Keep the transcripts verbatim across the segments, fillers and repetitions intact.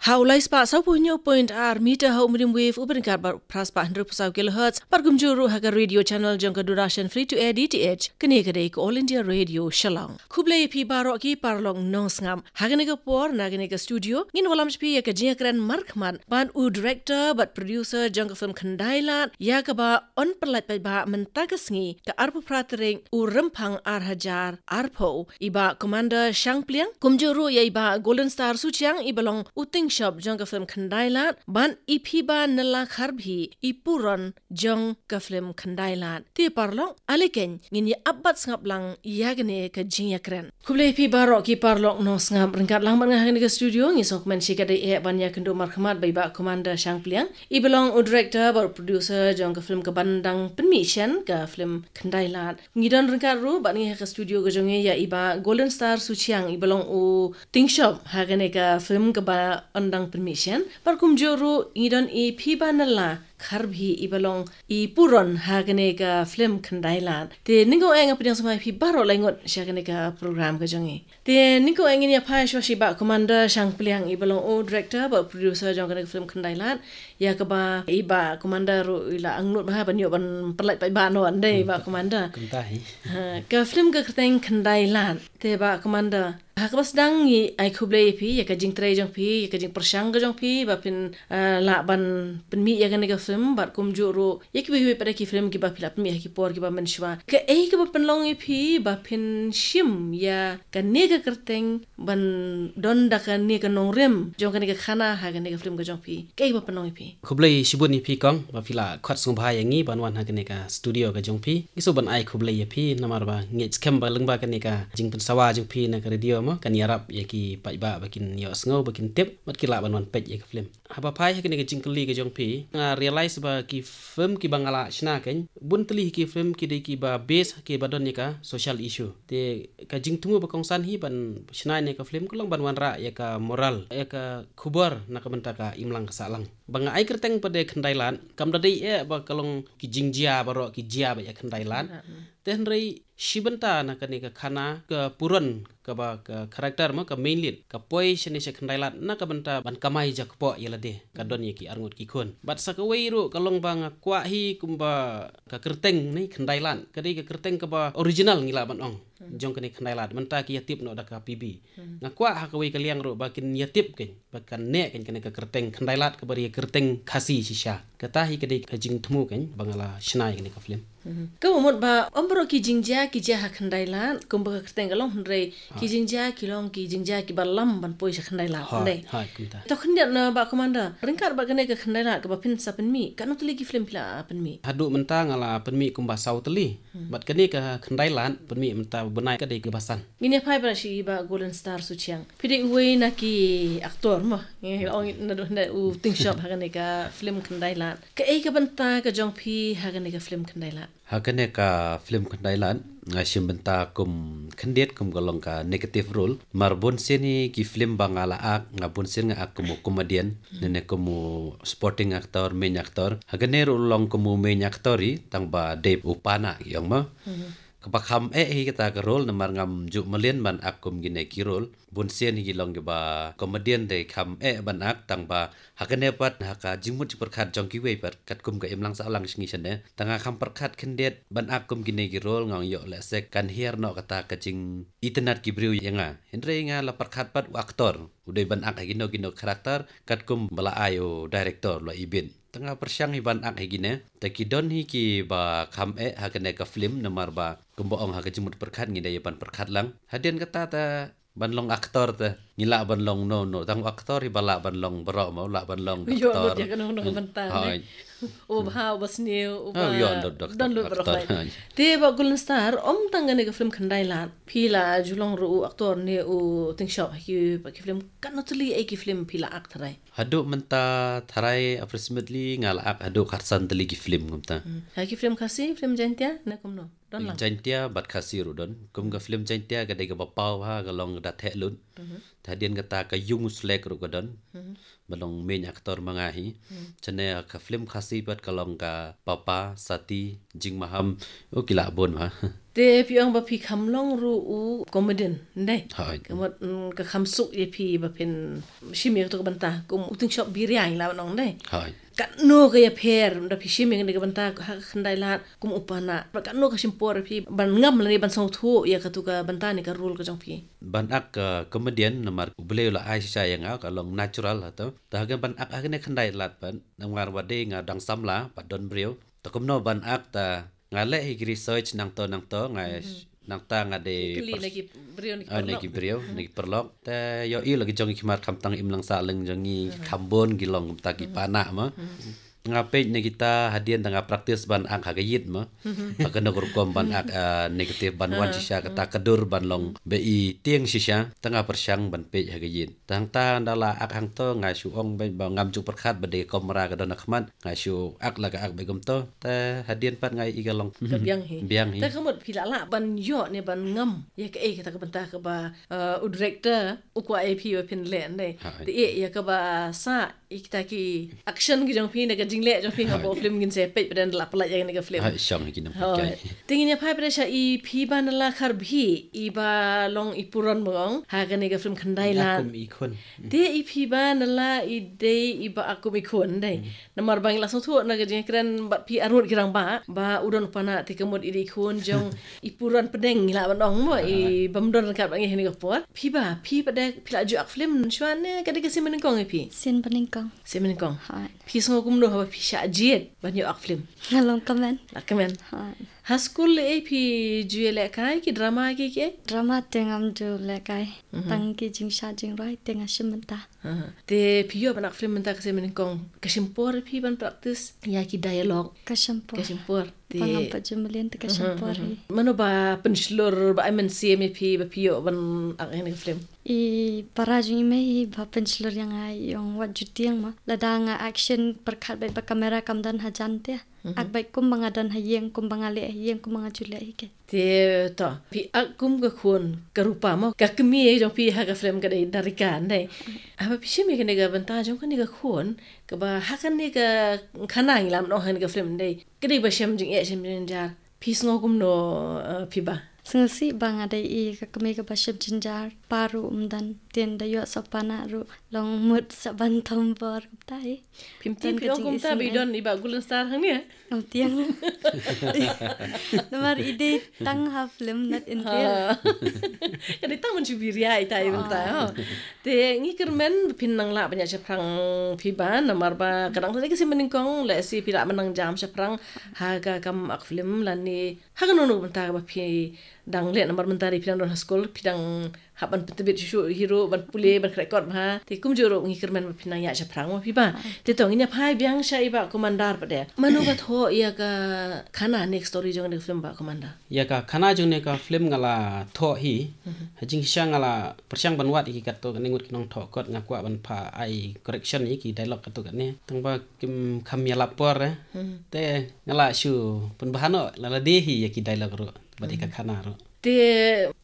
Ha u lai spah saw phew hynñiew point ar meter ha u medium wave u bynriew bad phra spah hynriew phew saw kilohertz, bad kumjuh ruh ha ka radio channel jong ka Doordarshan Free to Air D T H, kane ka dei ka All India Radio Shillong. Khublei ïa phi baroh ki paralok nongsngap. Ha kane ka por, na kane ka studio, ngin wallam sha phi ïa ka jingïakren markhmat bad u director bad producer jong ka film Khyndai Lad, ïa kaba yn pyllait paidbah mynta ka sngi, ka arphew phra tarik u Rymphang ar hajar arphew, i Bah Commander Shangpliang, kumjuh ruh ïa i Bah Golden Star Suchiang, iba long u tyngshop jong ka film Khyndai Lad, bad i Phibanyla Kharbhi, i puron jong ka film Khyndai Lad. Te paralok, ale keiñ, ngin ïa ap bad sngap lang ïa kane ka jingïakren. Khublei ïa phi baroh ki paralok nongsngap, ryngkat lang bad nga ha kane ka studio, ngi sngewkmen shikaddei eh ban ïakynduh markhmat bad i Bah Commander Shangpliang, iba long u director bad u producer jong ka film kaban dang pynmih shen, ka film Khyndai Lad. Ngi don ryngkat ruh bad ngi ha ka studio ka jong ngi ïa i Bah Golden Star Suchiang, iba long u tyngshop ha kane ka film kaban dang pynmih shen. Bad kumjuh ruh ngi don i Phibanyla Kharbhi, iba long i puron ha kane ka film Khyndai Lad. Te nyngkong eh nga pdiang sngewbha ïa phi baroh lai ngut sha kane ka program ka jong ngi. Te nyngkong eh ngin ïa phai shuwa sha i Bah Commander Shangpliang, iba long u director bad producer jong kane ka film Khyndai Lad, ïa kaba i Bah Commander ruh i la angnud bha ban ïoh ban pyllait paidbah noh, ym dei Bah Commander? Kumta hi. Ha, ka film ka kyrteng Khyndai Lad. Te Bah Commander, ha kaba sdang ngi ai khublei ïa phi ïa ka jingtrei jong phi, ïa ka jingpyrshang ka jong phi ba phin, eh, lah ban pynmih ïa kane ka film, bad kumjuh ruh ïa kiwei kiwei pat de ki film kiba phi la pynmih ha ki por kiba mynshuwa. Kaei kaba pynlong ïa phi ba phin shim ïa kane ka kyrteng ban don da kane ka nongrim jong kane ka khana ha kane ka film ka jong phi? Kaei kaba pynlong ïa phi? Khublei shibun ïa phi kong, ba phi la khot sngewbha ïa ngi ban wan ha kane ka studio ka jong phi. Ngi sngewbha ban ai khublei ïa phi, namar ba ngi ngeit skhem ba lyngba kane ka jingpynsawa jong phi na ka radio mo, kan ïarap ïa ki paidbah ba kin ïohsngew, ba kin tip, bad ki lah ban wan peit ïa ka film. Haba phai ha kane ka jingkylli ka jong phi, nga realize ba ki film kiba nga la shna keiñ, bun tylli ki film ki dei kiba base, kiba don ïa ka social issue. Te ka jingthmu ba kongsan hi ban shna ïa ka film ka long ban wanrah ïa ka moral, ïa ka khubor na ka bynta ka imlang ka sahlang. Ba nga ai kyrteng pat de Khyndai Lad, kam da dei eh ba ka long ki jingjia baroh ki jia beit ha Khyndai Lad. Te hynrei shi bynta na kane ka khana, ka puron, kaba ka character mo, ka main lead, ka poi shane sha Khyndai Lad na ka bynta ban kamai jakpoh ïa lade, ka don ïa ki arngut ki khun. Bad sa kawei ruh ka long ba nga kwah hi kumba ka kyrteng ne Khyndai Lad ka dei ka kyrteng kaba original ngi lah ban ong, jong kane Khyndai Lad, mynta ki ïatip noh da ka P B. Nga kwah ha kawei ka liang ruh ba kin ïatip keiñ, ba kan neh keiñ kane ka kyrteng Khyndai Lad kaba dei ka kyrteng Khasi shisha. Kata hi ka dei ka jingthmu keiñ ba nga la shna ïa kane ka film. Ka mut ba ym baroh ki jingjia ki jia ha Khyndai Lad, kumba ka kyrteng ka long, hynrei ki jingjia ki long ki jingjia kiba lam ban poi sha Khyndai Lad, ym dei? Hooid, kumta. To khyndiat na Bah Commander, ryngkat bad kane ka Khyndai Lad kaba phin sa pynmih, katno tylli ki film phi la pynmih? Haduh mynta nga la pynmih kumba saw tylli. Bad kane ka Khyndai Lad pynmih mynta bnai ka dei kaba san. Ngin ïa phai pat sha i Bah Golden Star Suchiang. Phi dei uwei na ki actor mo, ngi ong naduh hynda u tyngshop ha kane ka film Khyndai Lad. Kaei ka bynta ka jong phi ha kane ka film Khyndai Lad? Ha kane ka film Khyndai Lad nga shim bynta kum khyndiat, kum ka long ka negative role. Mar bun sien hi ki film ba nga la ak, nga bun sien nga ak kum u comedian, ne ne kum u supporting actor, main actor. Ha kane ruh long kum u main actor hi, tang ba dei u pana ki ong mo. Kaba kham eh hi kata ka role, namar ngam ju mlien ban ak kum kine ki role. Bun sien hi ki long kiba comedian, te kham eh ban ak, tang ba ha kane pat ha ka jingmut jingpyrkhat jong kiwei pat, katkum ka imlang sahlang sha ngi shane, tang nga kham pyrkhat khyndiat ban ak kum kine ki role, nga ong ïoh lehse kan hiar noh kata ka jingitynnad ki briew ïa nga. Hynrei nga la pyrkhat pat u actor u dei ban ak ha kino kino character katkum ba la ai u director, la ibit. Tang nga pyrshang hi ban ak ha kine, te ki don hi kiba kham eh ha kane ka film, namar ba kumba ong ha ka jingmut pyrkhat ngi dei ban pyrkhat lang. Hadien kata te ban long actor te ngi lah ban long, no no, tang actor hi ba lah ban long baroh mo, lah ban long doctor. Ïoh lut ïa kano kano ka bynta ne. Hooid. Uba bha, uba sniew, uba, ïoh lut doctor, don lut baroh. Hooid. Te Bah Golden Star, ym tang kane ka film Khyndai Lad, phi la ju long ruh u actor ne u tyngshop ha ki, ha ki film, katno tylli eh ki film phi la ak tharai? Haduh mynta tharai approximately nga la ak haduh khatsan tylli ki film kumta. Ha ki film Khasi, film Jaintia ne kumno? Don lang? Jaintia bad Khasi ruh don. Kum ka film Jaintia ka dei kaba paw bha, ka long Da Theh Lut. Te hadien kata Ka Ïung U Slek ruh ka don, ba long main actor ma nga hi. Shane ka film Khasi pat ka long ka Papa, Sati, Jingmaham. Oh, ki la bun bha. Te phi ong ba phi kham long ruh u comedian, ndei? Hooid. Ka mut, mm, ka kham suk ïa phi ba phin shim ïa kato ka bynta kum u tyngshop biriang la ban ong, ndei? Hooid. Katno ka ïapher da phi shim ïa kane ka bynta ha ka khyndai lad kum u panah? Katno ka shim por ïa phi ban ngam lane ban sngewthuh ïa kato ka bynta ne ka role ka jong phi? Ban ak, uh, comedian namar U Blei u la ai shisha ïa nga, ka long natural hato. Te ha kane ban ak ha kane khyndai lad pat, namar ba dei nga dang samla, ba don briew. Te kumno ban ak, te nga leh hi ki research nangto nangto, nga nangta nga dei kylli na ki briew, na ki paralok. Na ki briew, na ki paralok. Te ïohi la ki jong ki khmat khamtam im lang sah lang jong ngi, kham bun ki long kumta ki panah mo. Nga peit na kita hadien te nga practice ban ak ha ka ïit mo. Ha kano ka rukom ban ak, ah, negative ban wan shisha, kata ka dur ban long ba i tieng shisha. Te nga pyrshang ban peit ha ka ïit. Te hangta nda la ak hangto nga shu ong ba ngam ju pyrkhat ba dei ka kamera ka don ha khmat. Nga shu ak la ka ak bad kumto. Te hadien pat nga i ka long. Ka biang hi. Biang hi. Te ka mut phi la lah ban ïoh ne ban ngam ïa kaei kata ka bynta kaba, uh, u director u kwah ïa phi ba phin leh, ndei? Te ïa kaba sah ïa kita ki action ki jong phi ne ka jingleh jong phi ha ka film ngin sa peit pat nda la pynlait ïa kane ka film. Te ngin ïa phai pat sha i Phiba Nylla Kharbhih, iba long i puron bangong ha kane ka film Khyndai Lad. Te i Phiba Nylla i dei iba ak kum i khun, ndei? Namar ba ngi la sngewthuh na ka jingkren bad phi arngut ki rangbah ba u don u panah, te ka mut i dei i khun jong i puron pdeng ngi lah ban ong mo, i bym don ryngkat bad ngi ha kane ka por. Phiba, phi pat de phi la ju ak film shuwa ne ka dei ka sien banyngkong ïa phi? Sien banyngkong. Sien banyngkong. Phi sngew kumno haba phi shah jied ban ïoh ak film? Nga long kmen. La kmen. Ha skul lei phi ju ïalehkai ki drama ki ki? Drama te ngam ju lehkai. Tang ki jingshah jingrwai te nga shim mynta. Te phi ïoh ban ak film mynta ka sien banyngkong, ka shim por phi ban practice ïa ki dialogue? Ka shim por. Ka shim por. Te ba ngam pat ju mlien te ka shim por hi. Mano ba pynshlur ba ai mynsiem ïa phi ba phi ïoh ban ak ïa kane ka film? I para jong i mei hi ba pynshlur ïa nga, i ong wat ju tieng ma. Lada nga action pyrkhat beit ba kamera kam don hajan te. Ak beit kumba nga don ha ïing, kumba nga leh ha ïing, kumba nga ju leh hi keiñ. Te to, phi ak kum ka khun ka Rupa mo, ka kmie jong phi ha ka film ka dei Darika, ndei? Haba phi shim ïa kane ka bynta jong kane ka khun, kaba ha kane ka khana ngi lah ban ong ha kane ka film, ndei, ka dei ba shem jingeh shem jingjynjar. Phi sngew kumno, eh, Phiba? Sngewsih ba nga dei i ka kmie kaba shem jingjyar, pa ruh ym don, te ynda ïoh sa u panah ruh long mut sa ban thombor kumta hi. Phim tip phi ong kumta ba i don i Bah Golden Star hangne? Ngam tieng. Namar i dei tang ha film, not in real. Ka dei tang ban shu biria ita i bynta. Te ngi kyrmen phin nang lah ban ïaid shaphrang Phiba, namar ba ka dang tang ka sien banyngkong, lehse phi lah ban nang jam shaphrang ha ka kam ak film lane ha kano kano ka bynta kaba phi dang leh, namar mynta dei phi dang don ha skul, phi dang hap ban pyntbit shuh shuh hi ruh, ban pule, ban khreh kot bha. Te kumjuh ruh ngi kyrmen ba phin nang ïaid shaphrang mo Phiba. Te to ngin ïa phai biang sha i Bah Commander pat de. Mano ba thoh ïa ka khana ne ka story jong kane ka film Bah Commander? Ïa ka khana jong kane ka film nga la thoh hi. Ha jingshisha nga la pyrshang ban wad ïa ki katto katne ngut ki nongthoh kot, nga kwah ban phah ai correction ïa ki dialogue katto katne. Tang ba kim kham ïalap por eh. Te nga la shu pynbha noh la lade hi ïa ki dialogue ruh bad ïa ka khana ruh. Te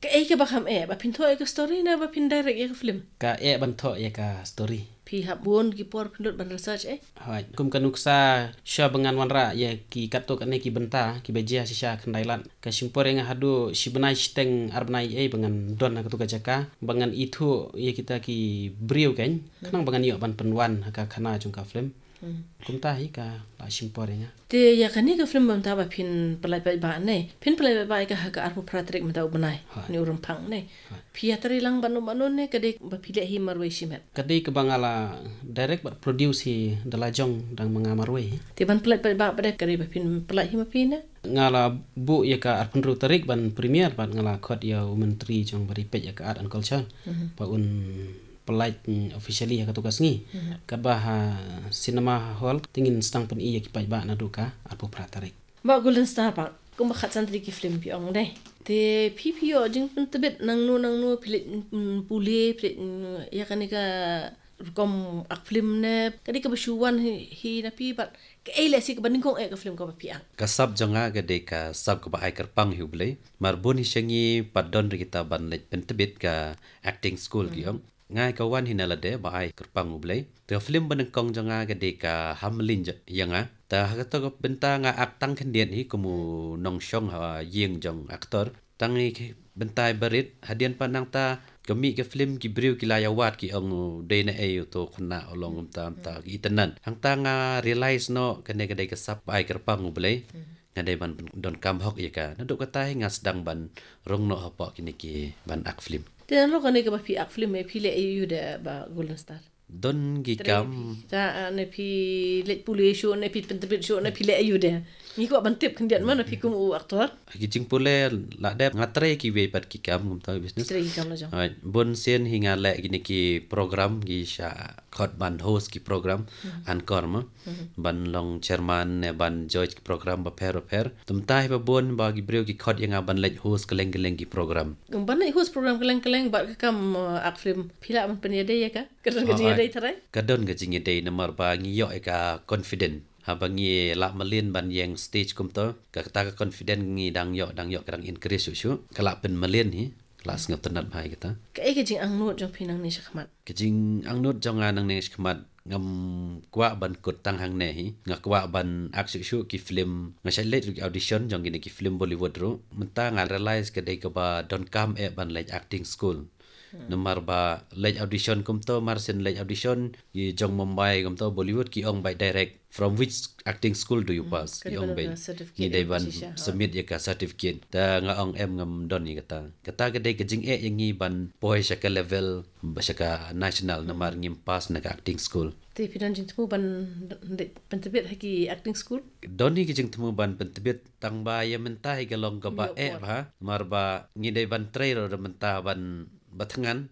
kaei kaba kham eh, ba phin thoh ïa ka story ne ba phin direct ïa ka film? Ka eh ban thoh ïa ka story. Phi hap bun ki por phin lut ban research eh? Hooid, kum ka nuksa shuwa ba ngan wanrah ïa ki katto katne ki bynta kiba jia shisha Khyndai Lad, ka shim por ïa nga haduh shi bnai shiteng ar bnai ei ba ngan don ha kato ka jaka ba ngan ithuh ïa kita ki briew keiñ khnang ba ngan ïoh ban pynwan ha ka khana jong ka film. Kumta hi ka la shim por ïa nga. Te ïa kane ka film mynta ba phin pynlait paidbah ne, phin pynlait paidbah ïa ka ha ka arphew phra tarik mynta u bnai, ne u Rymphang ne. Phi ïatrei lang bad no bad no ne ka dei ba phi leh hi marwei shimet? Ka dei kaba nga la direct bad produce hi da la jong dang ma nga marwei hi. Te ban pynlait paidbah pat de ka dei ba phin pynlait hi ma phi ne? Nga la buh ïa ka arphew hynriew tarik ban premiere bad nga la khot ïa u Myntri jong ba dei peit ïa ka Art and Culture ba un pynlait, mm, officially ha kato ka sngi. Katba ha cinema hall te ngin sdang pyni ïa ki paidbah naduh ka arphew phra tarik. Bah Golden Star, bah, kumba khatsan tylli ki film phi ong dei. Te phi phi ïoh jingpyntbit nangno nangno, phi leit, mm, pule, phi leit, mm, ïa kane ka rukom ak film ne ka dei kaba shu wan hi, hi na phi bad kaei lehse kaba nyngkong eh ka film kaba phi ak? Ka sap jong nga ka dei ka sap kaba ai kyrpang hi U Blei. Mar bun hi sha ngi pat don ruh kita ban leit pyntbit ka acting school ki ong. Nga ka wan hi na lade ba ai kyrpang U Blei. Te ka film ba nyngkong jong nga ka dei ka Hamlin ïa nga. Te ha kato ka bynta nga act tang khyndiat hi kum u nongshong ha ïing jong actor. Tang hi bynta ba rit hadien pat nangta ka mih ka film ki briew ki la ïa wad ki ong u dei na ei uto khynnah u long kumta kumta ki itynnad. Hangta nga realize noh kane ka dei ka sap ba ai kyrpang U Blei. Nga dei ban donkam hok ïa ka. Naduh kata hi nga sdang ban rung noh hapoh kine ki ban act film. Te nalor kane kaba phi act film eh phi leh aïu de ba Golden Star? Don ki kam. Ta ne phi leh pule shuh ne phi pyntbit shuh ne phi leh aïu de? Ngi kwah ban tip khyndiat ma na phi kum u actor. Ki jingpule la dep nga trei kiwei pat ki kam kumta business. Trei ki kam la jong. Bun sien hi nga leh kine ki program ki sha khot ban host ki program anchor ma. Ban long chairman ne ban judge ki program bapher bapher. Te mynta hi ba bun ba ki briew ki khot ïa nga ban leit host kylleng kylleng ki program. Ban leit host program kylleng kylleng bad ka kam act film phi lah ban pynïadei ïa ka? Ka don ka jingïadei tharai? Ka don ka jingïadei namar ba ngi ïoh ïa ka confident. Haba ngi lah mlien ban ïeng stage kumto, kata ka confident ngi dang ïoh, dang ïoh ka dang increase shuh shuh. Ka lah pynmlien hi, ka lah sngewtynnat bha ïa kata. Kaei ka jingangnud jong phi nangne shakhmat? Ka jingangnud jong nga nangne shakhmat ngam kwah ban kut tang hangne hi. Nga kwah ban act shuh shuh ki film, nga shait leit ruh ki audition jong kine ki film Bollywood ruh. Mynta nga realize ka dei kaba donkam eh ban leit acting school. Namar ba leit audition kumto, mar sien leit audition ki jong Mumbai kumto, Bollywood ki ong beit direct, from which acting school do you pass? Ki ong beit. Ngi dei ban submit ïa ka certificate. Te nga ong em ngam don ïa kata. Kata ka dei ka jingeh ïa ngi ban poi sha ka level ba sha ka national namar ngim pass na ka acting school. Te phi don jingthmu ban pyntbit ha ki acting school? Don hi ka jingthmu ban pyntbit tang ba ïa mynta hi ka long kaba eh bha. Namar ba ngi dei ban trei ruh da mynta ban ba thngan.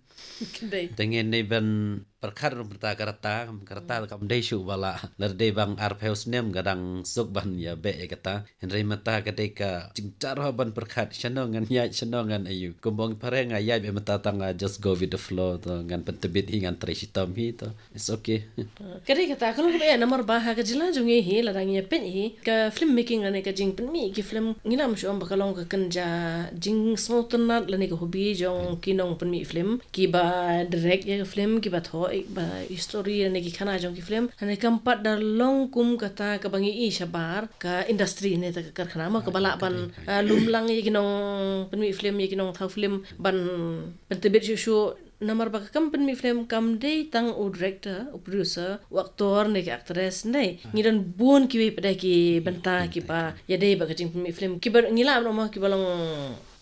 Te ngi dei ban pyrkhat ruh mynta ka rta, ka rta kam dei shuh ba lah. Lada dei bang arphew snem ka dang suk ban ïa beh ïa kata. Hynrei mynta ka dei ka jingjar ha ban pyrkhat shano ngan ïaid shano ngan aïu. Kumba ong phareng nga ïaid beit mynta tang nga just go with the flow to ngan pyntbit hi ngan trei shitom hi to. It's okay. Ka dei kata ka long kaba eh namar ba ha ka jylla jong ngi hi lada ngi ïa peit hi ka film making lane ka jingpynmih ki film ngi lam shu ong ba ka long ka kynja jingsngewtynnat lane ka hobby jong ki nongpynmih film kiba direct ïa ka film kiba thoh ïa ba history lane ki khana jong ki film lane kam pat da long kum kata kaba ngi i shabar ka industry ne ta ka karkhana ma kaba lah ban lum lang ïa ki nongpynmih film ïa ki nongthaw film ban pyntbit shuh shuh. Namar ba ka kam pynmih film kam dei tang u director, u producer, u actor ne ki actress, ne. Ngi don bun kiwei pat de ki bynta kiba ïadei bad ka jingpynmih film. Kiba ngi lah ban ong kiba long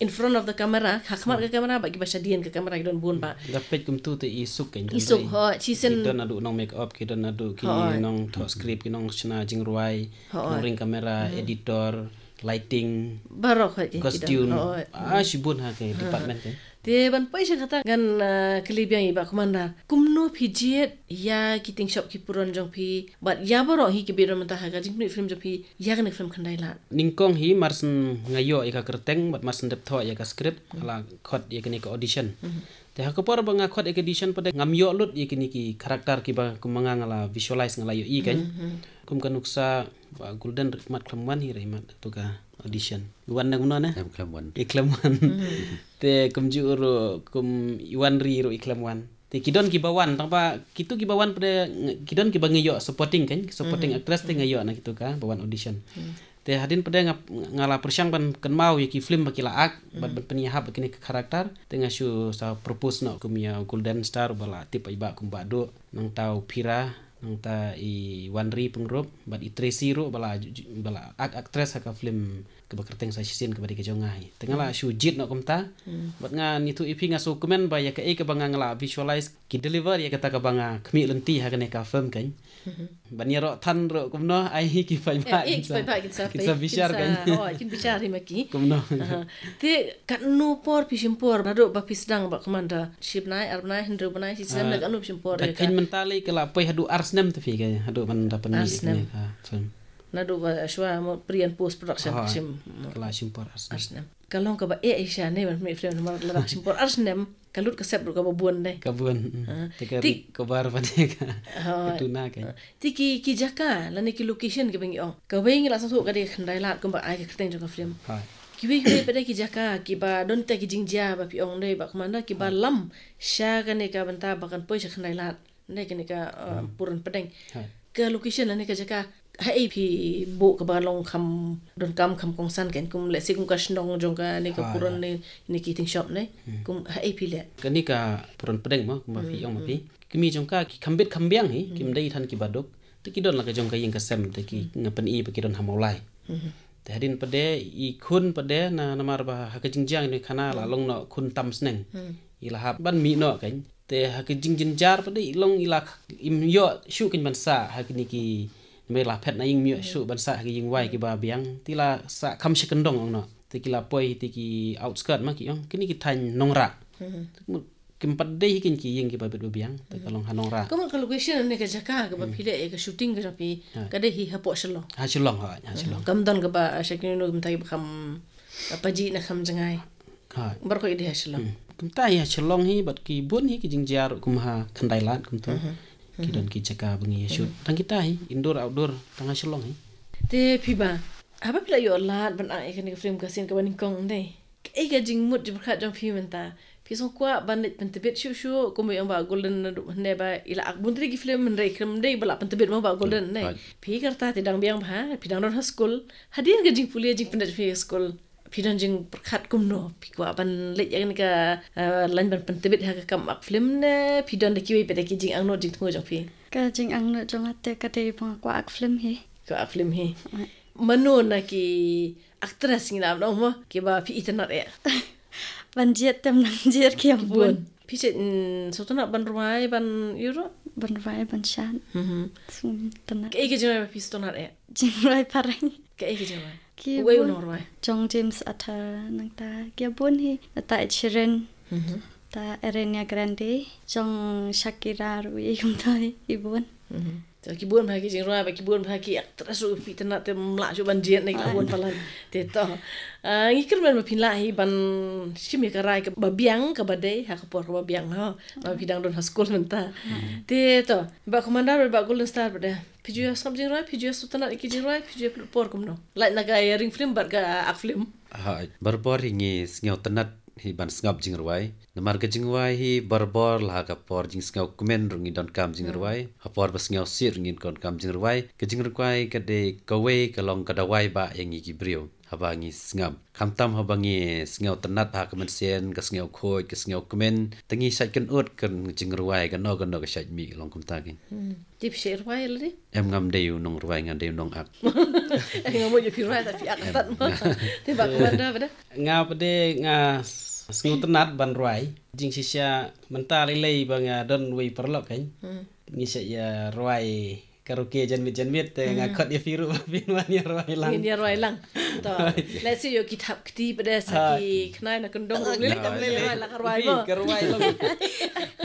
in front of the camera, ha khmat ka camera bad kiba shadien ka camera ki don bun bha. Da peit kumtu te i suk kan. I suk ho, shisien. Ki don naduh nong make up, ki don naduh ki nongthoh script, ki nongshna jingrwai, nongring camera, editor, lighting, baroh costume. Ah shibun ha ka department kan. Te ban poi sha kata ngan kylli biang ïa i Bah Commander. Kumno phi jied ïa ki tyngshop ki puron jong phi bad ïa baroh hi kiba don mynta ha ka jingpynmih film jong phi ïa kane ka film Khyndai Lad? Nyngkong hi mar shen nga ïoh ïa ka kyrteng bad mar shen dep thoh ïa ka script nga la khot ïa kane ka audition. Te ha ka por ba nga khot ïa ka audition pat de ngam ïoh lut ïa kine ki character kiba kumba nga nga la visualize nga la ïohi kan. Kum ka nuksa Bah Golden rit mat khlem wan hi rit mat tu ka audition. Wan na kumno ne? Em khlem wan. I khlem wan. Te kumjuh ruh kum i wan ri ruh i khlem wan. Te ki don kiba wan tang ba kitu kiba wan pat de ki don kiba nga ïoh supporting kan, supporting actress te nga ïoh na kitu ka ba wan audition. Te hadien pat de nga nga la pyrshang ban kynmaw ïa ki film ba ki la act bad ban pynïahap ïa kine ki character te nga shu sa propose noh kum ïa Golden Star ba la tip ai ba kum Bah Duh nangta u Phira nangta i Wanri Pyngrope bad i Tracy ruh ba la ju- ju- ba la act actress ha ka film kaba kyrteng sa shisien kaba dei ka jong nga hi. Te nga la shu jied noh kumta. Bad nga ngi tu ipi nga shu comment ba ïa kaei kaba nga nga la visualize ki deliver ïa kata kaba nga khmih lynti ha kane ka film kan. Ban ïa roh than roh kumno ai hi ki paidbah kin sa bishar kan. Kin bishar hi ma ki. Kumno. Te katno por phi shim por naduh ba phi sdang Bah Commander? Shi bnai, ar bnai, hynriew bnai, shi snem, da katno phi shim por? Da kane mynta lei ka la poi haduh ar snem te phi ka haduh ban da pynmih ka film. Naduh ba shuwa mo pre and post production shim. Ka la shim por ar snem. Ka long kaba eh shisha ne ban pynmih film namar la shim por ar snem. Ka lut ka sep ruh kaba bun dei. Ka bun. Te ka ri ka bar ba dei ka tuna ka. Te ki ki jaka lane ki location kiba ngi ong kawei ngi la sngewthuh ka dei Khyndai Lad kumba ai ka kyrteng jong ka film. Kiwei kiwei pat de ki jaka kiba don kita ki jingjia ba phi ong dei Bah Commander, kiba lam sha kane ka bynta ba kan poi sha khyndai lad. Dei kane ka, uh, Puron Pdeng. Ka location lane ka jaka, haei phi buh kaba long kham donkam kham kongsan, kan kum lehse kum ka shnong jong kane ka Puron ne, ne ki ting shop ne. Kum haei phi leh? Kane ka Puron Pdeng mo, kumba phi ong ma phi, ki kmie jong ka ki kham bit kham biang hi, kim dei than kiba duk. Te ki don la ka jong ka ïing ka sem, te ki, nga pyni ba ki don ha Mawlai. Te hadien pat de i khun pat de na, namar ba ha ka jingjia ne khana la long noh khun tam sneng. I la hap ban mih noh kan. Te ha ka jingjynjar pat de i long i la, im ïoh shuh kan ban sah ha kine ki, namar la phet na ïing, im ïoh shuh ban sah ha ki ïing wai kiba biang. Te la sah kham sha kyndong ong noh. Te ki la poi te ki outskirt ma ki ong, kine ki thaiñ Nongrah. Kim pat dei hi kine ki ïing kiba bit ba biang, te ka long ha Nongrah. Kumno ka location ne ka jaka kaba phi leh ïa ka shooting ka jong phi? Ka dei hi hapoh Shillong? Ha Shillong, ha, ha Shillong. Kam don kaba sha kine no, kumta kiba kham, ah, pajih na kham jngai. Baroh ka dei ha Shillong. Kumta hi ha Shillong hi, bad ki bun hi ki jingjia ruh kum ha khyndai lad kumta. Ki don ki jaka ba ngi ïa shoot. Tang kita hi, indoor, outdoor, tang ha Shillong hi. Te phi Bah, haba phi la ïoh lad ban act ïa kane ka film, ka sien kaba nyngkong dei, kaei ka jingmut jingpyrkhat jong phi mynta? Phi sngew kwah ban leit pyntbit shuh shuh kum ba ong Bah Golden naduh hynne ba i la act bun tylli ki film, hynrei kam dei ba la pyntbit mo Bah Golden ne. Phi ka rta te dang biang bha, phi dang don ha skul. Hadien ka jingpule jingpyndep phi ha skul, phi don jingpyrkhat kumno? Phi kwah ban leit ïa kane ka, eh, line ban pyntbit ha ka kam act film ne phi don da kiwei pat de ki jingangnud jingthmu jong phi? Ka jingangnud jong nga te ka dei ba nga kwah act film hi. Kwah act film hi. Mano na ki actress ngi lah ban ong mo kiba phi itynnad eh? Ban jied te ym nang jied ki ïa bun. Phi sngewtynnad ban rwai ban ïa ruh? Ban rwai ban shad. Sngewtynnad. Kaei ka jingrwai ba phi sngewtynnad eh? Jingrwai phareng. Kaei ka jingrwai? Uei u nongrwai? Jong James Arthur, nangta ki bun hi, nangta Ed Sheeran. Ta Ariana Grande, jong Shakira ruh, i kumta hi, i bun. To ki bun bha ki jingrwai bad ki bun bha ki actress ruh phi itynnad te ym lah shuh ban jied ne ki la bun palat. Te to, ah, ngi kyrmen ba phin lah hi ban shim ïa ka rai kaba biang kaba dei ha ka por kaba biang ho. Ba phi dang don ha skul mynta. Te to, Bah Commander bad Bah Golden Star bad de, phi ju ïa sngap jingrwai, phi ju ïa sngewtynnad ïa ki jingrwai, phi ju ïa pynlut por kumno? Lait na ka ïaring film bad ka act film. Hooid, barabor hi ngi sngewtynnad hi ban sngap jingrwai. Namar ka jingrwai hi barabor, la ha ka por jingsngewkmen ruh ngi donkam jingrwai. Ha por ba sngewsih ruh ngi donkam jingrwai. Ka jingrwai ka dei kawei ka long ka dawai ba ïa ngi ki briew. Haba ngi sngap, khamtam haba ngi sngewtynnad ha ka mynsiem, ka sngewkhuid, ka sngewkmen, te ngi shait kynud ka jingrwai, kano kano ka shait mih, long kumta kein. Te phi shait rwai lade? Em, ngam dei u nongrwai, nga dei u nongak. Nga mut ïa phi rwai, ta phi ak tat ma. Te Bah Commander pat de? Nga pat de nga sngewtynnad ban rwai. Jingshisha mynta lei lei ba nga don wei paralok kein, ngi shait ïa rwai karaoke janmiet janmiet, te nga khot ïa phi ruh ba phin wan ïa rwai lang. Ngin ïa rwai lang. To, lehse ïoh ki thap kti pat de sa ki khnai na kyndong ruh, lei lei ka rwai lang. Ka rwai lang.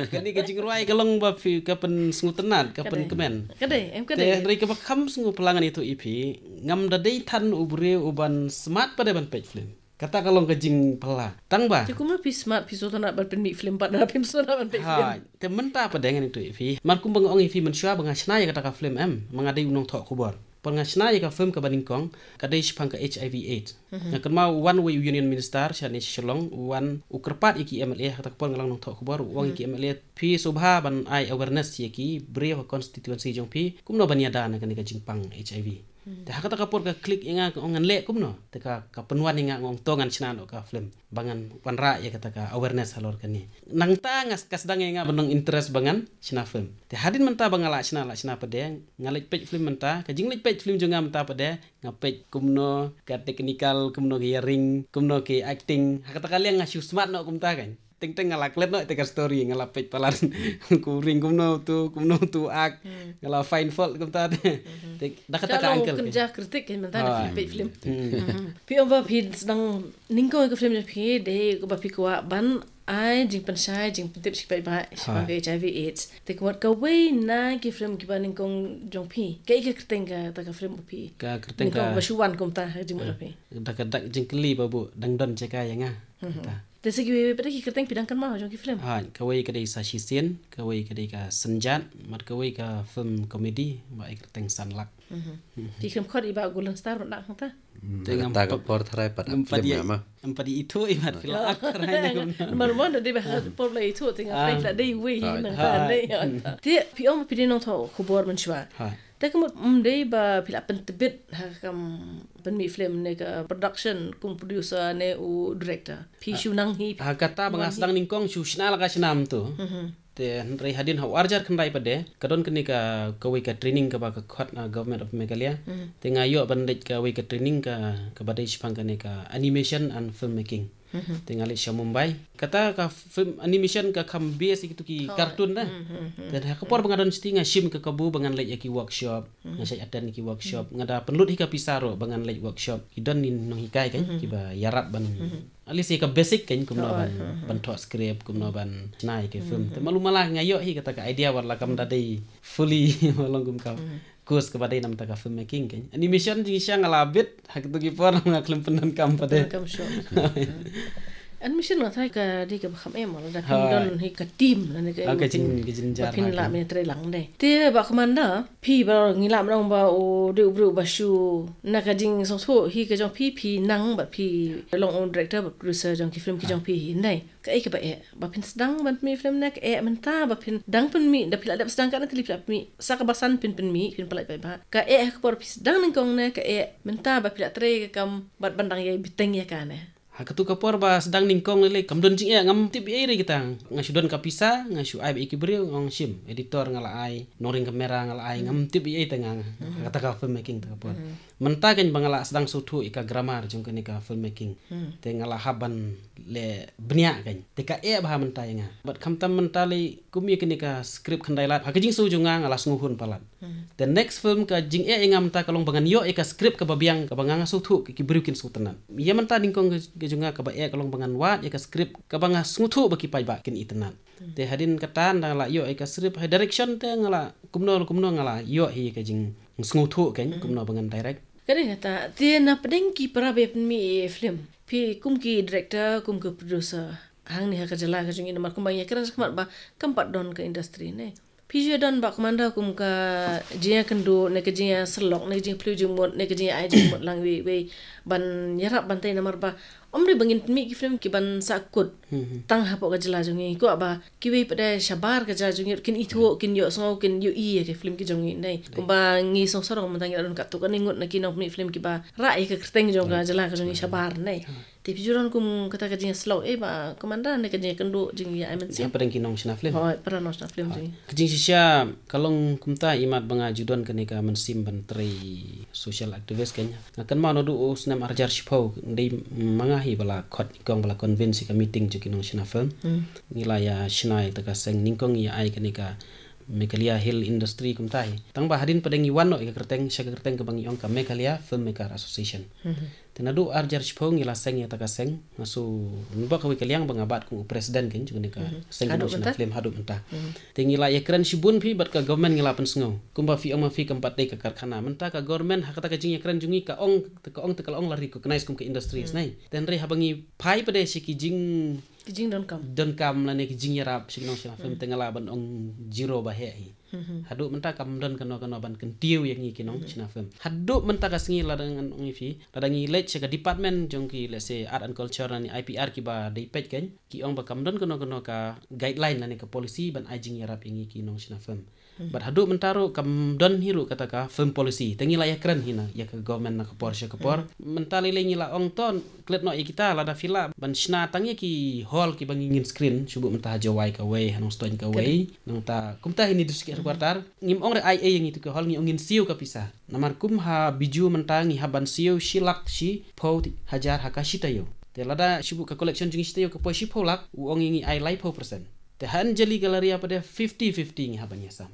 Kane ka jingrwai ka long ba phi ka pynsngewtynnad, ka pynkmen. Ka dei, em ka dei. Te hynrei kaba kham sngewphylla ngan ïathuh ïa phi, ngam da dei than u briew uban smat pat de ban peit film. Kata ka long ka jingphylla. Tang ba te kumno phi smat, phi sngewtynnad ban pynmih film pat, da phim sngewtynnad ban peit film? Te mynta pat de ngan ïathuh ïa phi. Mar kumba nga ong ïa phi mynshuwa ba nga shna ïa kata ka film, em, ma nga dei u nongthoh khubor. Por nga shna ïa ka film kaba nyngkong, ka dei shaphang ka H I V AIDS. Nga kynmaw u wan uwei u Union Minister shane sha Shillong, u wan u kyrpad ïa ki M L A, ha kata ka por nga long nongthoh khubor, u ong ïa ki M L A, phi sngewbha ban ai awareness ïa ki briew ha constituency jong phi kumno ban ïada na kane ka jingpang H I V. Te ha kata ka por ka click ïa nga, ka ong ngan leh kumno. Te ka, ka pynwan ïa nga, nga ong to ngan shna noh ka film ba ngan wanrah ïa kata ka awareness halor kane. Nangta nga, ka sdang ïa nga ban long interest ba ngan shna film. Te hadien mynta ba nga lah shna, lah shna pat de, nga leit peit film mynta, ka jingleit peit film jong nga mynta pat de, nga peit kumno ka technical, kumno ka ïaring, kumno ka acting. Ha kata ka liang nga shu smat noh kumta kein. Teng teng nga la klet noh ïa ka story, nga la peit palat. Ka ring kumno uto, kumno uto u ak. Nga la find fault kumta te. Te da kata ka angle kein. Kynja kritik kein mynta da phi peit film. Phi ong ba phi sdang nyngkong ïa ka film jong phi dei kaba phi kwah ban ai jingpynshai, jingpyntip sha ki paidbah shaphang ka H I V AIDS. Te kumta kawei na ki film kiba nyngkong jong phi, kaei ka kyrteng kata ka film ba phi, ka kyrteng nyngkong kaba shu wan kumta ha ka jingmut jong phi? Da ka dak jingkylli ba buh dang don jaka ïa nga. Te sa kiwei pat de ki kyrteng phi dang kynmaw jong ki film? Ha, kawei ka dei Sa Shisien, kawei ka dei Ka Synjat, bad kawei ka film comedy ba ai kyrteng San Lak. Phi khlem khot ïa i Bah Golden Star ban dak hangta? Te ngam pat, por tharai pat ngam pat ïa, ngam pat ïa ithuh i mat phi la ak tharai ne ngam. Namar mo da dei ba por la ithuh te nga phi la dei wei nang ta dei. Te phi ong phi dei nongthoh khubor mynshuwa. Te ka mut ym dei ba phi la pyntbit ha ka kam pynmih film ne ka production kum producer ne u director. Phi shu nang hi. Ha kata ba nga sdang nyngkong shu shna la ka shnam tu. Te hynrei hadien ha u arjar khyndai pat de ka don kane ka, kawei ka training kaba ka khot na Government of Meghalaya. Te nga ïoh ban leit kawei ka training ka, kaba dei shaphang kane ka animation and filmmaking. Te nga leit sha Mumbai. Kata ka film animation ka kham base ïa kitu ki cartoon da. Te ha ka por ba nga don shatei nga shim ka kabu ba ngan leit ïa ki workshop. Nga shait attend ki workshop. Nga da pynlut hi ka pisa ruh ba ngan leit workshop. Ki don ni nonghikai kan kiba ïarap ban At least ïa ka basic kan kumno ban, ban thoh script, kumno ban shna ïa ka film. Te malu mala nga ïoh hi kata ka idea wat la kam da dei fully ma long kum ka course kaba dei namar ka filmmaking kan. Animation jingshisha nga la bit ha kitu ki por nga khlem pyndonkam pat de. Kam sure. Animation nga tharai ka dei kaba kham em la da phin don hi ka team la ne ka jing, ka jingjar phin la me tre lang de. Te ba Commander Phi ba ngi lah ban ong ba u dei u briew ba shu na ka jingsngewthuh hi ka jong phi, phi nang ba phi long u director ba producer jong ki film ki jong phi hi, nai. Kaei kaba eh ba phin sdang ban pynmih film ne kaei mynta ba phin dang pynmih, da phi la dep sdang katne tylli phi la pynmih, sa kaba san phin pynmih, phin pynlait paidbah. Kaei ha ka por phi sdang nyngkong ne kaei mynta ba phi la trei ka kam bad ban dang ïai bteng ïa kane. Ha katu ka por ba sdang nyngkong lei lei kam don jingeh, ngam tip ei re kita. Nga shu don ka pisa, nga shu ai ba ïa ki briew, nga ong shim, editor nga la ai, nongring kamera nga la ai, ngam tip ei te nga. Kata ka filmmaking ta ka por. Mynta kan ba nga la sdang sngewthuh ïa ka grammar jong kane ka filmmaking. Te nga la hap ban leh bniah kan. Te ka eh bha mynta ïa nga. Bad khamtam mynta lei kum ïa kane ka script khyndai lad. Ha ka jingsngew jong nga nga la sngew hun palat. The next film ka jingeh ïa nga mynta ka long ba ngan ïoh ïa ka script kaba biang kaba nga nga sngewthuh ki briew kin sngewtynnat. Ïa mynta nyngkong ka jong nga kaba eh ka long ba ngan wad ïa ka script kaba nga sngewthuh ba ki paidbah kin itynnat. Te hadien kata nda la ïoh ïa ka script ha direction te nga la kumno kumno nga la ïoh hi ka jingsngewthuh kan kumno ba ngan direct. Ka dei kata te na pdeng ki para ba pynmih film phi kum ki director kum ki producer hangne ha ka jylla ka jong ngi namar kumba ngi ïa kren shakhmat ba kam pat don ka industry ne. Phi ju don ba Commander kum ka jingïakynduh ne ka jingïasyllok ne ka jingphliew jingmut ne ka jingïa ai jingmut lang wei wei ban ïarap ban tei namar ba ym dei ba ngin pynmih ki film ki ban sah kut tang hapoh ka jylla jong ngi, kwah ba kiwei pat de shabar ka jylla jong ngi kin ithuh kin ïohsngew kin ïohi ïa ki film ki jong ngi, nai. Kumba ngi sngewsarong mynta ngi la don katto katne ngut na ki nongpynmih film kiba rah ïa ka kyrteng jong ka jylla ka jong ngi shabar, nai. Te phi ju don kum kata ka jingïasyllok eh ba Commander ne ka jingïakynduh jingïa ai mynsiem. Hapdeng ki nongshna film. Hooid, para nongshna film jong ngi. Ka jingshisha ka long kumta imat ba nga ju don kane ka mynsiem ban trei social activist kan. Nga kynmaw naduh u snem arhajar shiphew dei ma nga hi ba la khot nyngkong ba la convince ïa ka meeting jong ki nongshna film. Ngi la ïa shna ïa kata ka seng nyngkong ïa ai kane ka Meghalaya Hill Industry kumta hi. Tang ba hadien pat de ngi wan noh ïa ka kyrteng sha ka kyrteng kaba ngi ong ka Meghalaya Filmmaker Association. Te naduh arhajar shiphew ngi la seng ïa kata ka seng, nga shu nbok kawei ka liang ba nga bat kum u president kan jong kane ka seng ka nongshna film haduh mynta. Te ngi la ïakren shibun phi bad ka government ngi la pynsngew. Kumba phi ong ma phi kam pat dei ka karkhana. Mynta ka government ha kata ka jingïakren jong ngi ka ong, ka ong te ka la ong la recognize kum ka industry, nai. Te hynrei haba ngi phai pat de sha ki jing Ki jingdonkam. Donkam lane ki jingïarap sha ki nongshna film te nga lah ban ong zero ba heh hi. Haduh mynta kam don kano kano ban kyntiew ïa ngi ki nongshna film. Haduh mynta ka sngi lada ngan ong ïa phi, lada ngi leit sha ka department jong ki, let's say, art and culture lane I P R kiba dei peit kan, ki ong ba kam don kano kano ka guideline lane ka policy ban ai jingïarap ïa ngi ki nongshna film. Bad haduh mynta ruh kam don hi ruh kata ka film policy. Te ngi la ïakren hi na ïa ka government na ka por sha ka por. Mynta lei lei ngi la ong to klet noh ïa kita, lada phi lah ban shna tang ïa ki hall kiba ngi ngin screen, shu buh mynta ha Jowai kawei, ha Nongstoiñ kawei. Nangta kumta hi na district headquarter. Ngim ong re ai ei ïa ngi tu ki hall, ngi ong ngin siew ka pisa. Namar kum ha Bijou mynta ngi hap ban siew shi lak shiphew hajar ha ka shi taïew. Te lada shu buh ka collection jong ngi shi taïew ka poi shiphew lak, u ong ïa ngi ai laiphew percent. Te ha Anjali Galleria pat de fifty fifty ngi hap ban ïasam.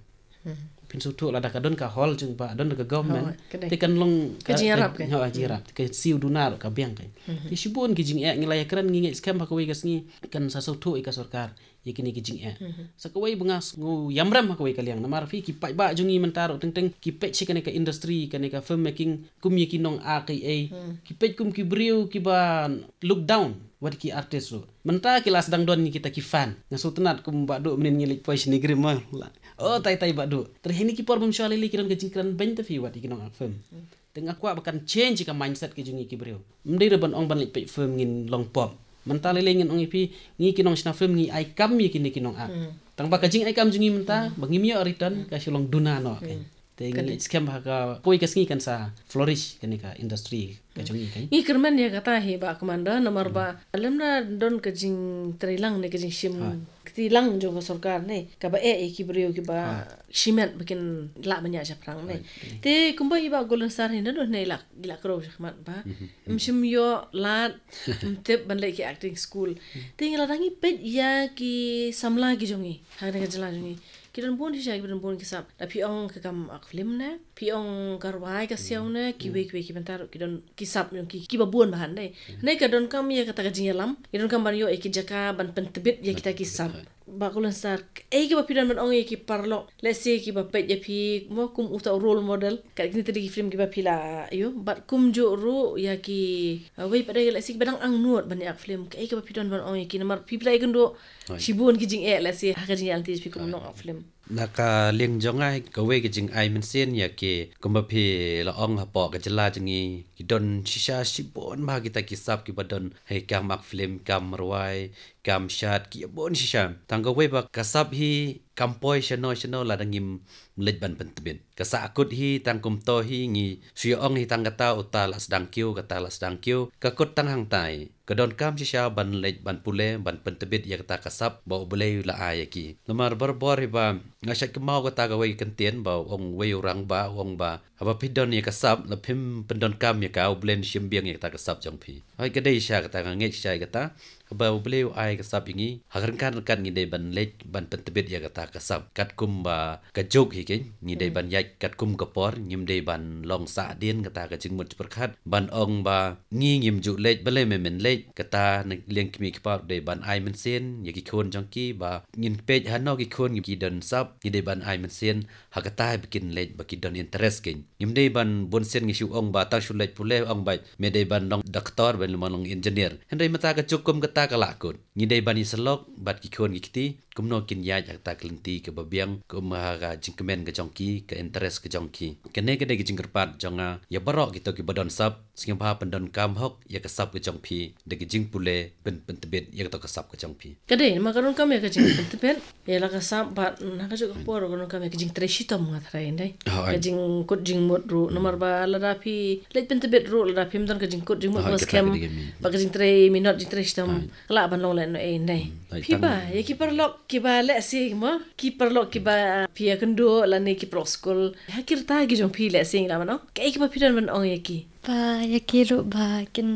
Phin sngewthuh lada ka don ka hall jong ba don ka government. Te kan long ka jingïarap, ka jingïarap, ka siew duna ruh ka biang kan. Te shibun ki jingeh ngi la ïakren, ngi ngeit skhem ha kawei ka sngi kan sa sngewthuh ïa ka sorkar ïa kine ki jingeh. Sa kawei ba nga sngew ïamrem ha kawei ka liang namar phi ki paidbah jong ngi mynta ruh teng teng ki peit sha kane ka industry, kane ka film making kum ïa ki nong-a kaei. Ki peit kum ki briew kiba look down wat ki artist ruh. Mynta ki la sdang don ïa kita ki fan. Nga sngewtynnat kum Bah Duh mynnin ngi leit poi shane Grim ma. Oh tai tai Bah Duh. Te ha kine ki por bym shwa lei lei ki don ka jingkren beiñ te phi wat ïa ki nong-a film. Nga kwah ba kan change ka mindset ki jong ngi ki briew. Ym dei ruh ban ong ban leit peit film ngin long pop. Mynta lei lei ngin ong ïa phi, ngi ki nongshna film ngi ai kam ïa kine ki nongak. Tang ba ka jingai kam jong ngi mynta ba ngim ïoh return, ka shu long duna noh. Te ngi skhem ba ha ka kawei ka sngi kan sa flourish kane ka industry ka jong ngi. Ngi kyrmen ïa kata hi Bah Commander, namar ba lymda don ka jingtreilang ne ka jingshim kti lang jong ka sorkar ne kaba eh ïa ki briew kiba shimet ba kin lah ban ïaid shaphrang ne. Te kumba hi Bah Golden Star hi naduh ne i la, i la kdew shakhmat ba ym shym ïoh lad, ym tip ban leit ki acting school. Te ngi lada ngi peit ïa ki samla ki jong ngi ha kane ka jylla jong ngi, ki don bun shisha kiba don bun ki sap. Da phi ong ka kam ak film ne, phi ong ka rwai ka siaw ne, kiwei kiwei ki bynta ruh ki don ki sap jong ki kiba bun ba hangne. Hangne ka donkam ïa kata ka jingïalam, ka donkam ban ïoh ïa ki jaka ban pyntbit ïa kita ki sap. Bah Golden Star, kaei kaba phi don ban ong ïa ki paralok, let's say kiba peit ïa phi mo kum uta u role model, kat kine te dei ki film kiba phi la ïoh, bad kumjuh ruh ïa ki, uh, wei pat de, let's say kiba dang angnud ban ïa ak film, kaei kaba phi don ban ong ïa ki, namar phi phi la ïakynduh shibun ki jingeh, let's say ha ka jingïaid lynti jong phi kum u nongak film. Na ka liang jong nga, kawei ka jingai mynsiem ïa ki, kumba phi la ong, hapoh ka jylla jong ngi ki don shisha shibun bha kita ki sap kiba don ha ki kam ak film, kam rwai, kam shad, ki bun shisha. Tang kawei ba ka sap hi kam poi shano shano lada ngim leit ban pyntbit. Ka sahkut hi tang kumto hi, ngi shu ïa ong hi tang kata, uta la sdang kiew, kata la sdang kiew, ka kut tang hangtai. Ka donkam shisha ban leit ban pule ban pyntbit ïa kata ka sap ba U Blei u la ai ïa ki. Namar barabor hi ba nga shait kynmaw kata kawei ka kyntien ba u ong uwei u rangbah, u ong ba haba phi don ïa ka sap, la phim pyndonkam ïa ka, U Blei un shim biang ïa kata ka sap jong phi. Hooid, ka dei shisha kata, nga ngeit shisha ïa kata. Haba U Blei u ai ka sap ïa ngi, ha ka ryngkat ryngkat ngi dei ban leit ban pyntbit ïa kata ka sap. Katkum ba ka juk hi kein, ngi dei ban ïaid katkum ka por, ngim dei ban long sahdien kata ka jingmut jingpyrkhat ban ong ba ngi ngim ju leit, balei me men leit. Kata na liang kmie ki kpa ruh dei ban ai mynsiem ïa ki khun jong ki ba ngin peit hano ki khun ki don sap, ngi dei ban ai mynsiem ha kata ba kin leit ba ki don interest kein. Ngim dei ban bun sien ngi shu ong ba tang shu leit pule, ong ba me dei ban long doktor, ban long engineer. Hynrei mynta ka juk kum kata ka la kut, ngi dei ban ïasyllok bad ki khun ki kti kumno kin ïaid ha kata ka lynti kaba biang, kum ha ka jingkmen ka jong ki, ka interest ka jong ki. Kane ka dei ka jingkyrpad jong nga ïa baroh kito kiba don sap, sngewbha pyndonkam hok ïa ka sap ka jong phi da ka jingpule, pyn, pyntbit ïa kato ka sap ka jong phi. Ka dei, namar ka donkam ïa ka jingpyntbit ïa la ka sap, bad na kajuh ka por ka donkam ïa ka jingtrei shitom, nga tharai, ïndei. Ka jingkut jingmut ruh, namar ba lada phi leit pyntbit ruh, lada phim don ka jingkut jingmut ba skhem, bad ka jingtrei minot, jingtrei shitom, ka lah ban long lehnohei, ïndei. Phi ba ïa ki paralok kiba lehse mo, ki paralok kiba phi ïakynduh lane ki paralok skul, ha ki rta ki jong phi lehse, ngi lah ban ong, kaei kaba phi don ban ong ïa ki? Ba ïa ki ruh ba kin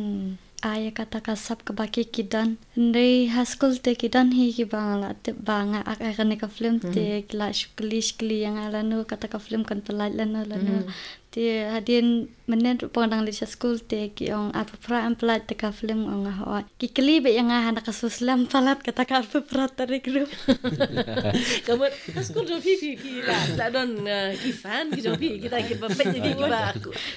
ai ïa kata ka sap kaba ki, ki don. Hynrei ha skul te ki don hi kiba nga la tip ba nga ak ïa kane ka film, te ki la shu kylli, shu kylli ïa nga lano kata ka film kan pyllait lano lano. Te hadien mynnin ruh ba nga dang leit sha skul te ki ong, ai, pynpra em pyllait kata ka film, ong nga, hooid. Ki kylli beit ïa nga hana ka shu slem palat kata ka arphew phra tarik ruh. Ka mut ha skul jong phi, phi, phi la, la don, uh, ki fan ki jong phi, kita kiba peit ïa phi, kiba,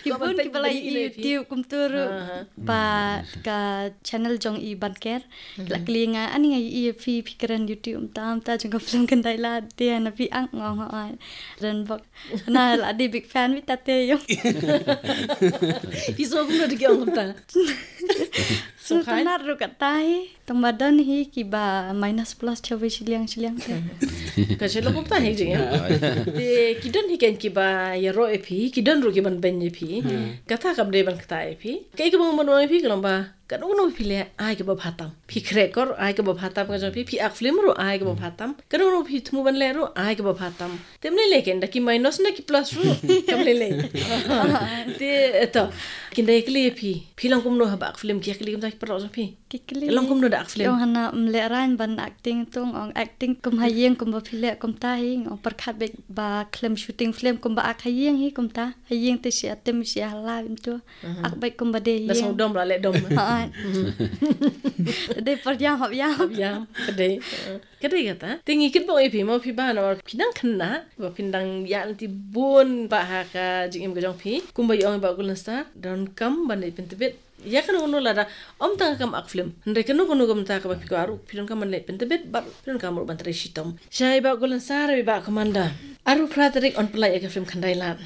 ki bun kiba la ïohi YouTube kumta ruh. Ba ka channel jong i Ban Ker, ki la kylli nga, ani nga ïohi ïa phi, phi kren YouTube mynta mynta jong ka film Khyndai Lad, te na phi ang, nga ong, hooid. Ren bok na la dei big fan mynta te ïoh. Phi sngew kumno da ki ong kumta? Sngewtynnat ruh kata hi. Tang ba don hi kiba minus plus shawei shiliang shiliang te. Ka shu long kumta hi jingim. Te ki don hi kein kiba ïaroh ïa phi, ki don ruh kiban beiñ ïa phi. Kata kam dei ban kata ïa phi. Kaei kaba nga mut ban ong ïa phi ka long ba kano kano phi leh, ai kaba bha tam. Phi khreh kor, ai kaba bha tam ka jong phi. Phi ak film ruh, ai kaba bha tam. Kano kano phi thmu ban leh ruh, ai kaba bha tam. Te ym lei lei kein, da ki minus ne ki plus ruh kam lei lei. Te, eh, to, kin da ïa kylli ïa phi, phi long kumno haba ak film, ki ïa kylli kumta ki paralok jong phi? Ki kylli. Long kumno da ak film? Ong hana ym lehrain ban acting, te ong acting kum ha ïing kumba phi leh kumta hi, ong pyrkhat beit ba khlem shooting film kumba ak ha ïing hi kumta. Ha ïing te shi atim shi hala bym tu. Ak beit kumba dei ha ïing. Da sngewdom la leh dom. Hooid. Dei por ïam hap ïam. Hap ïam, ka dei. Ka dei kata. Te ngi kitbok ïa phi mo phi Bah, namar phi dang khynnah, ba phin dang ïaid lynti bun bha ha ka jingim ka jong phi. Kumba i ong i Bah Golden Star, donkam ban leit pyntbit ïa kano kano lada ym tang ka kam ak film. Hynrei kano kano ka bynta kaba phi kwah ruh, phi donkam ban leit pyntbit bad phi donkam ruh ban trei shitom. Shai Bah Golden Star, i Bah Commander. Arphew phra tarik yn pyllait ïa ka film Khyndai Lad.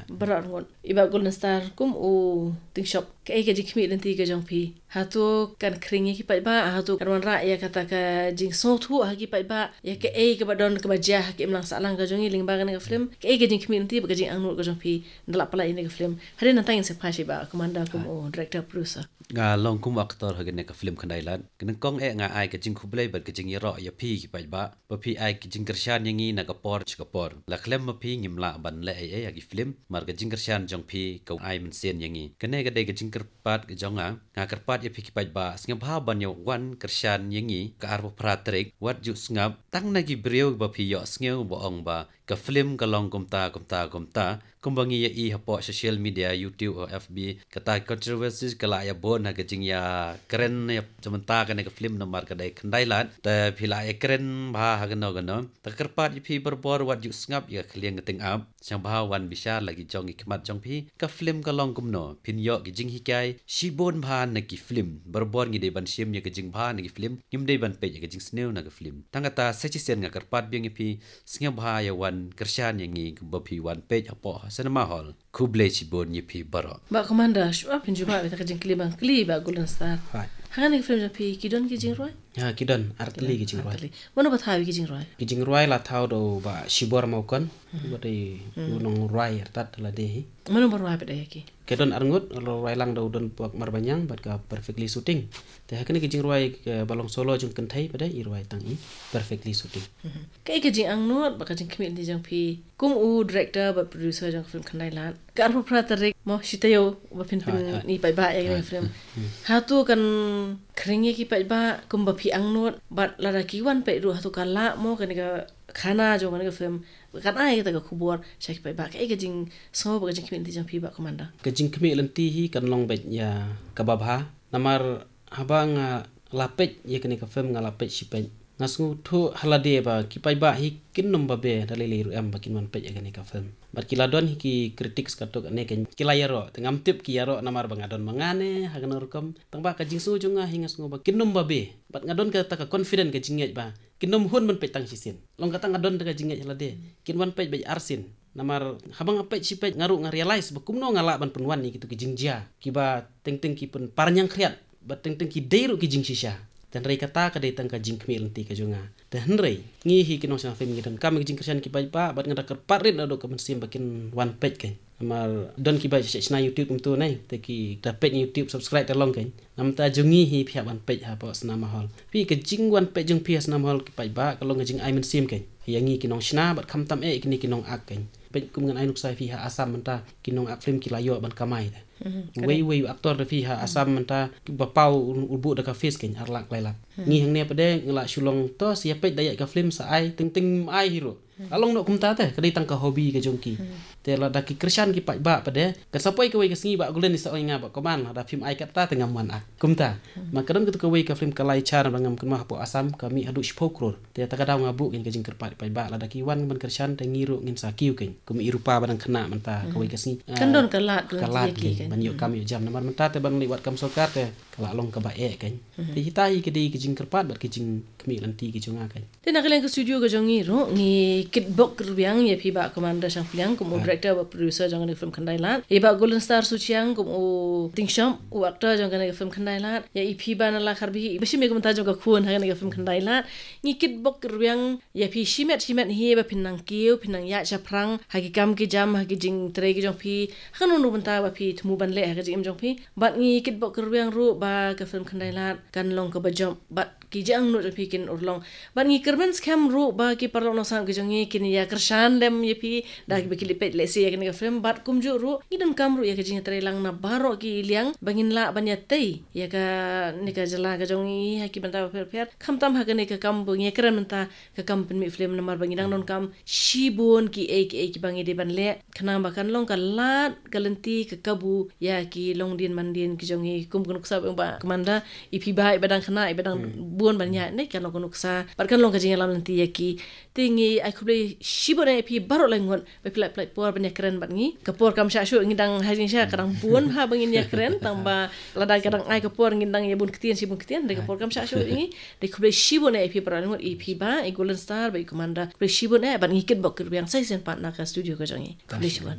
Baroh arngut. I Bah Golden Star kum u Ting Shop, kaei ka jingkhmih lynti ka jong phi? Hato kan khring ïa ki paidbah, hato kan wanrah ïa kata ka jingsngewthuh ha ki paidbah ïa kaei kaba don kaba jia ha ka imlang sahlang ka jong ngi lyngba kane ka film? Kaei ka jingkhmih lynti bad ka jingangnud ka jong phi? Nda lah pala ïa kane ka film. Hadien nangta ngin sa phai sha i Bah Commander kum u director producer. Nga long kum u actor ha kane ka film Khyndai Lad. Ka nyngkong eh nga ai ka jingkhublei bad ka jingïaroh ïa phi ki paidbah ba phi ai ka jingkyrshan ïa ngi na ka por sha ka por. La khlem ma phi ngim lah ban leh ei ei ha ki film, mar ka jingkyrshan jong phi ka ai mynsiem ïa ngi. Kane ka dei ka jingkyrpad ka jong nga. Nga kyrpad ïa phi ki paidbah, sngewbha ban ïa wan kyrshan ïa ngi ka arphew phra tarik, wat ju sngap. Tang na ki briew ba phi ïohsngew ba ong ba ka film ka long kumta kumta kumta, kumba ngi ïa i hapoh social media, YouTube, F B, kata controversies ka la ïa bun ha ka jingïakren ïa, sha mynta kane ka film namar ka dei Khyndai Lad. Te phi la ïakren bha ha kano kano. Te kyrpad ïa phi barabor, wat ju sngap ïa ka khlieng ka tyngab. Sngewbha wan bishar la ki jong ki khmat jong phi. Ka film ka long kumno? Phin ïoh ki jinghikai shibun bha na ki film. Barabor ngi dei ban shim ïa ka jingbha na ki film, ngim dei ban peit ïa ka jingsniew na ka film. Tang kata sa shisien nga kyrpad biang ïa phi, sngewbha ïa wan kyrshan ïa ngi ba phi wan peit hapoh cinema hall. Khublei shibun ïa phi baroh. Bah Commander, shuwa phin jubab ïa ka jingkylli ba nga kylli Bah Golden Star. Hai. Ha kane ka film jong phi ki don ki jingrwai? Ha, ki don artylli ki jingrwai. Artylli. Mano ba thaw ïa ki jingrwai? Ki jingrwai la thaw da u Bah Shibor Mawkon. Hmm. Ba dei u nongrwai artat lade hi. Mano ba rwai pat ïa ki? Ki don arngut, la rwai lang da u Donbok Marbaniang bad ka Perfectly Shooting. Te ha kane ki jingrwai, eh, ba long solo jong kynthei pat i rwai tang i Perfectly Shooting. Mhm. Kaei ka jingangnud bad ka jingkhmih lynti jong phi kum u director bad producer jong ka film Khyndai Lad? Ka arphew phra tarik mo, shi taïew ba phin pyn, hai, hai, i paidbah ïa kane ka film. Hmm. Hato kan khring ïa ki paidbah kumba phi angnud, bad lada ki wan peit ruh hato ka lah mo kane ka khana jong kane ka film kan ai kata ka khubor sha ki paidbah? Kaei ka jingsngew bad ka jingkhmih lynti jong phi Bah Commander? Ka jingkhmih lynti hi kan long beit ïa kaba bha. Namar haba nga la peit ïa kane ka film, nga la peit shi peit, nga sngewthuh ha lade ba ki paidbah hi kin ym babe da lei lei ruh em ba kin wan peit ïa kane ka film. Bad ki la don hi ki critics katto katne, ki la ïaroh. Te ngam tip ki ïaroh namar ba nga don ma nga ne ha kano rukom. Tang ba ka jingsngew jong nga hi nga sngew ba kin ym babe. Bad nga don kata ka confident, ka jingngeit ba kin ym hun ban peit tang shisien. Long kata nga don kata ka jingngeit ha lade kin wan peit beit arsien. Namar haba nga peit shi peit nga ruh nga realize ba kumno nga lah ban pynwan ïa kito ki jingjia kiba teng teng ki pynpar ñiangkhriat, ba teng teng ki dei ruh ki jingshisha. Te hynrei kata ka dei tang ka jingkhmih lynti ka jong nga. Te hynrei ngi hi ki nongshna film ngi donkam ïa ka jingkyrshan ki paidbah, bad nga da kyrpad rit naduh ka mynsiem ba kin wan peit kein. Namar don kiba shna YouTube kumto ne, te ki da peit YouTube, subscribe te long kein. Namar ta jong ngi hi phi hap ban peit hapoh cinema hall. Phi ka jingwan peit jong phi ha cinema hall ki paidbah ka long ka jingai mynsiem kein ïa ngi ki nongshna bad khamtam eh kine ki nongak kein. Peit kum ngan ai nuksa ïa phi ha Assam mynta ki nongak film ki la ïoh ban kamai te. Mhm, wei correct. Wei u actor da phi ha Assam mynta ba paw u, u buh da ka fees kein ar lak lai lak. Hmm. Ngi hangne pat nga la shu long to sa ïa peit da ïa ka film sa ai, teng teng ai hi ruh. Hmm. La long noh kumta te, ka dei tang ka hobby ka jong ki. Hmm. Te lada ki kyrshan ki paidbah pat, kan sa poi kawei ka sngi Bah Golden i sa ong ïa nga, Bah Commander, lada phim ai katta te ngam wan ak. Kumta. Hmm. Ma ka don katu kawei ka film Kalai Char ba ngam kynmaw hapoh Assam ka mih haduh shiphew klur. Te ta ka daw nga buh kein ka jingkyrpad paidbah, lada ki wan ban kyrshan te ngi ruh ngin sa kiew kein. Kum i rupa ba dang khynnah mynta, hmm, kawei ka sngi. Kan don ka lad, ka lad ïa ki kein, ban ïoh kam ïoh jam. Namar mynta te ban leit wad kam sorkar te ka la long kaba eh kein. Mhm. Te hita hi ka dei ka jingkyrpad bad ka jingkhmih lynti ka jong nga kein. Te na ka liang ka studio ka jong ngi ruh ngi kitbok rwiang ïa phi Bah Commander Shangpliang kum u director bad producer jong kane ka film Khyndai Lad, ïa Bah Golden Star Suchiang kum u Ting Shop, u actor jong kane ka film Khyndai Lad, ïa i phi Bah Nala Kharbhi ba shim ïa ka bynta jong ka khun ha kane ka film Khyndai Lad. Ngi kitbok rwiang ïa phi shimet shimet hi ba phin nang kiew, phin nang ïaid shaphrang ha ki kam ki jam, ha ki jingtrei ki jong phi, ha kano kano bynta ba phi thmu ban leh ha ka jingim jong phi. Bad ngi kitbok rwiang ruh ba ka film Khyndai Lad kan long kaba jop bad ki jingangnud jong phi kin urlong. Bad ngi kyrmen skhem ruh ba ki paralok nongsngap ki jong ngi kin ïa kyrshan lem ïa phi da kiba ki leit peit lehse ïa kane ka film. Bad kumjuh ruh ngi donkam ruh ïa ka jingïatreilang na baroh ki liang ba ngin lah ban ïatei ïa kane ka jylla ka jong ngi ha ki bynta bapher bapher, khamtam ha kane ka kam ba ngi ïakren mynta, ka kam pynmih film, namar ba ngi dang donkam shibun kiei kiei kiba ngi dei ban leh, khnang ba kan long ka lad ka lynti ka kabu ïa ki longdien mandien ki jong ngi. Kum ka nuksa ba ong Bah Commander, i phi Bah, iba dang khynnah, iba dang bun ban ïaid ne, kan long ka nuksa bad kan long ka jingïalam lynti ïa ki. Te ngi ai khublei shibun ïa phi baroh laingut ba phi la pynlait por Ban ïakren bad ngi. Ka por kam shah shuh, ngi dang ha jingshisha ka dang bun ha ba ngin ïakren, tang ba lada ka dang ai ka por ngin dang ïa bun ktien shi bun ktien, dei ka por kam shah shuh ïa ngi. Dei khublei shibun eh ïa phi para ngut, ïa phi Bah, ïa Golden Star, bad ïa Commander. Khublei shibun eh, bad ngi kitbok kitrwiang sa shisien pat na ka studio ka jong ngi. Khublei shibun.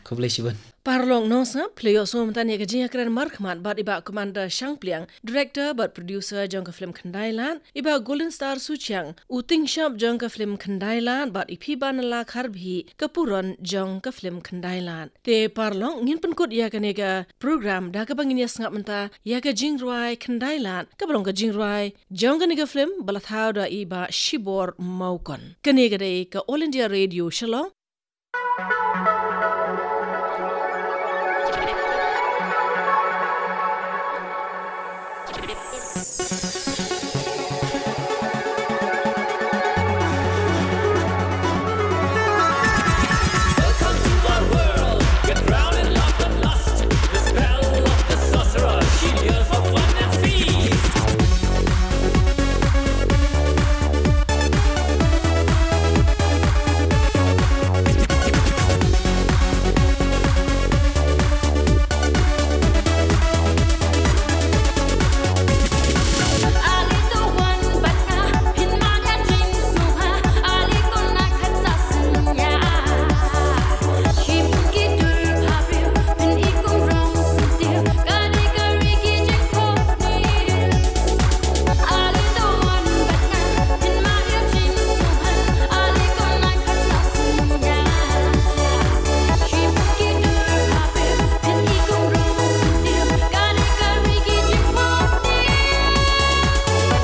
Khublei shibun. Paralok nongsngap, phi la ïohsngew mynta ïa ka jingïakren markhmat bad i Bah Commander Shangpliang, director bad producer jong ka film Khyndai Lad, i Bah Golden Star Suchiang, u tyngshop jong ka film Khyndai Lad, bad i phi Bah Nala Kharbhih, ka puron jong ka film Khyndai Lad. Te paralok, ngin pynkut ïa kane ka program da kaba ngin ïa sngap mynta ïa ka jingrwai Khyndai Lad, kaba long ka jingrwai jong kane ka film, ba la thaw da i Bah Shibor Mawkon. Kane ka dei ka All India Radio Shillong. Welcome to our world. Get drowned in love and lust. The spell of the sorcerer. She lures for fun and feast.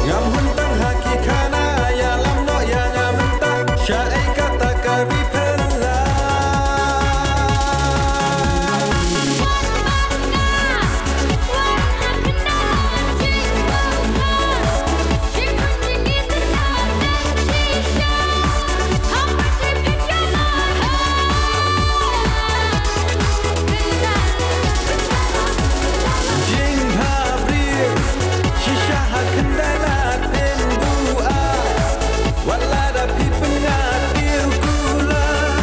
Ngam hun tang ha ki khana, ïalam noh ïa nga mynta. Sha ei kata ka ri pher la. Jingbhabriew shisha ha Khyndai Lad phin buaid. Wat la da phi pyngngad ïa u kular,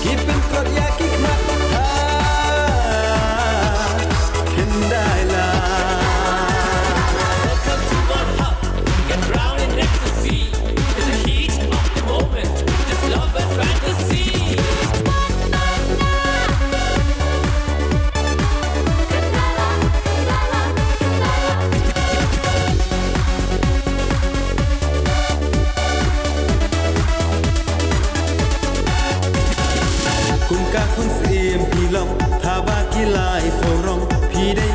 ki pyntlot ïa ki khmat ha Khyndai Lad. Welcome to our hub. Get drowned in ecstasy. It's the heat of the moment. Just love and fantasy. Kum ka khun syiem phi long, haba ki la ïa phew rong, phi dei